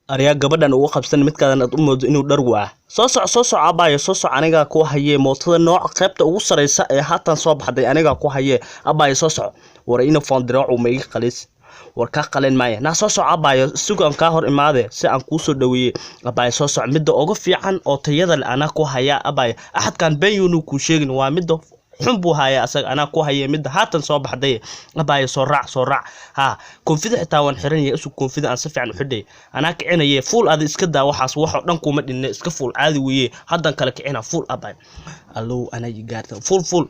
Aryaa gabadhan ugu qabsan midkaadan aad u moodo inuu dhar waa. Soo soco, soo soco abaayo, soo soco, anigaa ku hayee mootada nooca qaybta ugu sareysa ee haatan soo baxday, anigaa ku hayee abaayo, soo soco. War ina foondiraacu ma iga qalis? War kaa qalin maaya. Naa soo soco abaayo, sugaan kaa hor imaade si aan kuu soo dhaweeyey. Abaayo soo soco, midda ugu fiican oo tayada leh anaa ku hayaa abaayo. Axadkan been yuunu kuu sheegin, waa midda xun buu hayaa asaga, anaa ku hayay midda haatan soo baxday. Abaayo soo raac, soo raac. Haa, koonfida xitaa waan xiran yahay, isu koonfida aan si fiican u xidhay, anaa kicinaye. Fuul ada iska daa, waxaas waxoo dhan kuma dhinne, iska fuul caadi weeye. Haddan kala kicina, fuul abaayo. Allow anaa i gaarta, fuul fuul.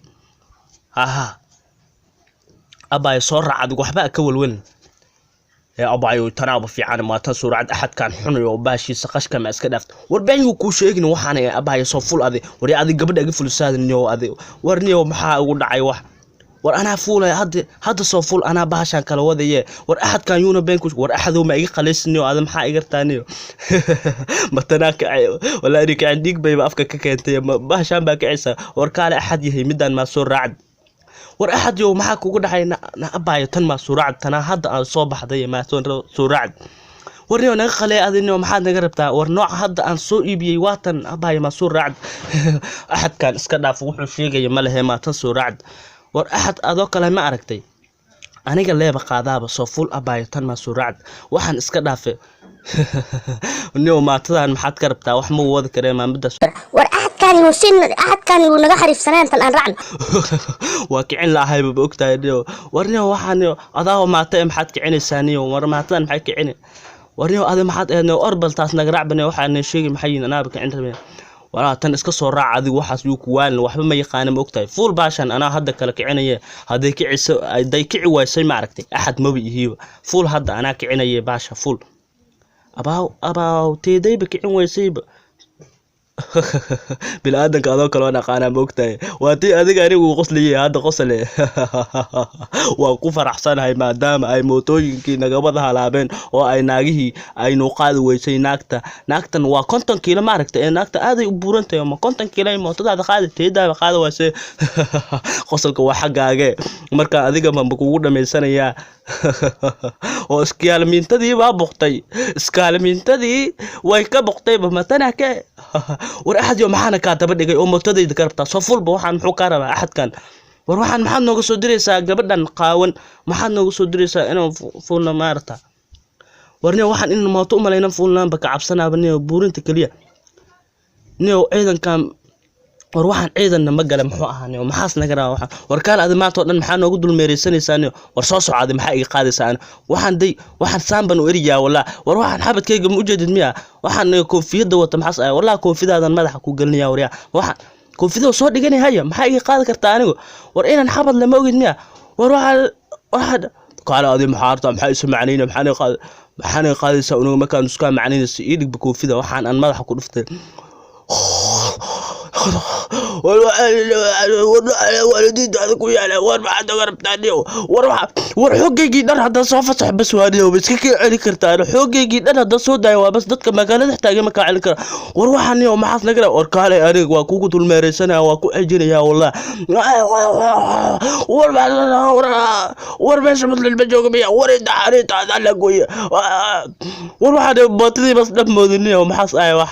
Haa haa abaayo, soo raac adigu, waxba ka walwalin. Ee abaayo tanaaba fiican, maatan suuracad axadkan xunayo oo baashiisa qashka ma iska dhaafto. War been yuu kuu sheegin waxaan. Ee abaayo soo fuul adi. War yaa adi gabadha iga fulisaadin niyow adi. War niyow, maxaa ugu dhacay wax? War anaa fuulay hadda, hadda soo fuul, anaa bahashan kala wadaye. War axadkan yuuna been ku. War axadow ma iga qalaysniyo ada, maxaa iga taaniyo matanaa kacay? Walaa ini kacin, dhiig bayba afka ka keentay, ma bahashan baa kacaysa. War kaale, axad yahay midaan maa soo raacad? War axad yow, maxaa kugu dhacay? Na abaayo, tan maa soo raacad? Tanaa hadda aan soo baxday maa soo raacad? War niyow naga qalee adi, niyow maxaad naga rabtaa? War nooca hadda aan soo iibiyey waa tan, abaayo maa soo raacad? Axadkan iska dhaaf, wuxuu sheegaya ma lehe, maa tan soo raacad? War axad adoo kale ma aragtay, aniga leeba qaadaaba. Soo fuul abaayo, tan maa soo raacad? Waxaan iska dhaafe niyow, maatadan maxaad ka rabtaa? Wax ma wadi karee maamadaas. War axadkaani wuu sin, axadkaani wuu naga xariifsaneen, tan aan raacno. Waa kicin lahayba, ma ogtahay niyow. War niyow, waxaan niyow adaaho maata ee maxaad kicinaysaa niyow? War maatadan maxay kicini? War niyow adi maxaad ahayd niyow? Orbal taas naga raacba niyow, waxaa sheegi maxay yihiin, anaaba kicin rabeen. Walaa tan iska soo raac adigu, waxaas yuu ku waalin, waxba ma yaqaana, ma ogtahay. Fuul baashan, anaa hadda kala kicinaya. Hadday kiciso, hadday kici waysay, ma aragtay, axad maba ihiiba. Fuul hadda, anaa kicinaya baasha, fuul. Abaaw abaaw, teedayba kicin weysayba. Bini-aadanka adoo kale waan aqaanaa, ma ogtahay. Waa tii adiga anigu qoslayay hadda, qosle waan ku faraxsanahay maadaama ay mootooyinkii nagabada halaabeen oo ay naagihii aynu qaadi weysay. Naagta, naagtan waa 50 kiilo, ma aragtay? Ee naagta aaday u buurantahay, ma 50 kiilo ay mootadaada qaadi? Teedaaba qaadi wayse. Qosolka waa xaggaage, marka adiga ma kugu dhamaysanayaa oo iskaalmiintadii baa boqtay, iskaalmiintadii way ka boqtayba matana ke. War axad yo, maxaana kaa daba dhigay oo mootadayda ka rabtaa? Soo fulba, waxaan muxuu kaa rabaa axadkan? War waxaan maxaad nooga soo diraysaa? Gabadhan qaawan maxaad nooga soo diraysaa inaan fuulna maarata? War niyo, waxaan in mooto u malayna fuulnaanba ka cabsanaaba niyo, buurinta keliya niyo ciidankan. War waxaan ciidanna ma gala, muxuu ahaa niyo? Maxaas naga rabaa waxaan? War kaal adi, maanta oo dhan maxaa noogu dulmeeraysanaysaa niyo? War soo socda, maxaa iga qaadaysaa ani? Waxaan day, waxaan saan baan u eriyaa walaa. War waxaan xabadkayga ma ujeedid miya? Waxaan niyo koofiyadda wata maxaas ahay? Walaa koofidaadan madaxa ku gelinaya. Waryaa, waxaan koofiyada soo dhiganay haya, maxaa iga qaadi kartaa anigu? War inaan xabad lama ogid miya? War waxaan, waxaan kaale adi, maxaa rabtaa? Maxaa isu macnayna? Maxaa qaad, maxaana qaadaysaa unuga markaan iskaa macnaynaysa? Ii dhigba koofida, waxaan aan madaxa ku dhuftay. Waalidiintaada ku yaala. War maxaad naga rabtaa niyow? War waxa, war xoogaygii dhan haddaan soo fasax bas waa niyow, ma iska kaa celi kartaa? Xoogaygii dhan haddaan soo daayo waa bas, dadka magaalada xitaa igama kaa celin kara. War waxaan niyow maxaad naga rab? War kaale aniga, waa kugu dulmeeraysanaya, waa ku cejinaya wallah. War war, meesha muslim ma jooga miya? War inta arintaada la gooye. War waxaan mootadii bas dhab moodin niyow, maxaas ahay wax?